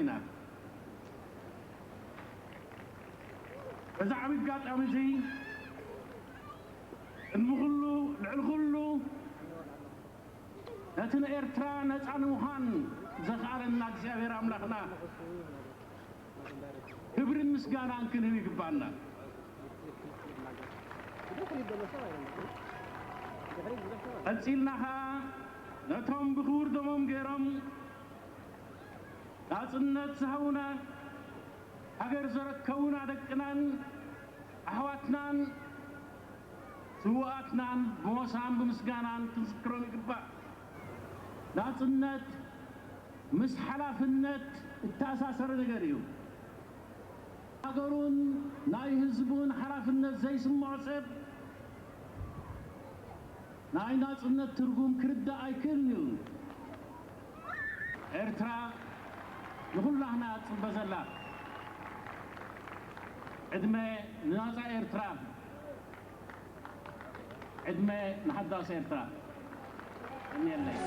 ኢና። በዚ ዓብዪ ኣጋጣሚ እዚ ቅድሚ ኩሉ ልዕሊ ኩሉ ነቲ ንኤርትራ ነፃ ንምዃን ዘኽኣለና እግዚኣብሔር ኣምላኽና ክብርን ምስጋናን ክንህብ ይግባና። ቀፂልና ኸዓ ነቶም ብክቡር ደሞም ገይሮም ናፅነት ዝሃቡና፣ ሃገር ዘረከቡና ደቅናን ኣሕዋትናን ስውኣትናን ብሞሳን ብምስጋናን ክንዝክሮም ይግባእ። ናፅነት ምስ ሓላፍነት እተኣሳሰረ ነገር እዩ። ሃገሩን ናይ ህዝቡን ሓላፍነት ዘይስምዖ ሰብ ናይ ናፅነት ትርጉም ክርዳእ ኣይክእልን እዩ። ኤርትራ ንኹላህና ትፅበ ዘላ። ዕድመ ንናፃ ኤርትራ፣ ዕድመ ንሓዳስ ኤርትራ። እኔለይ።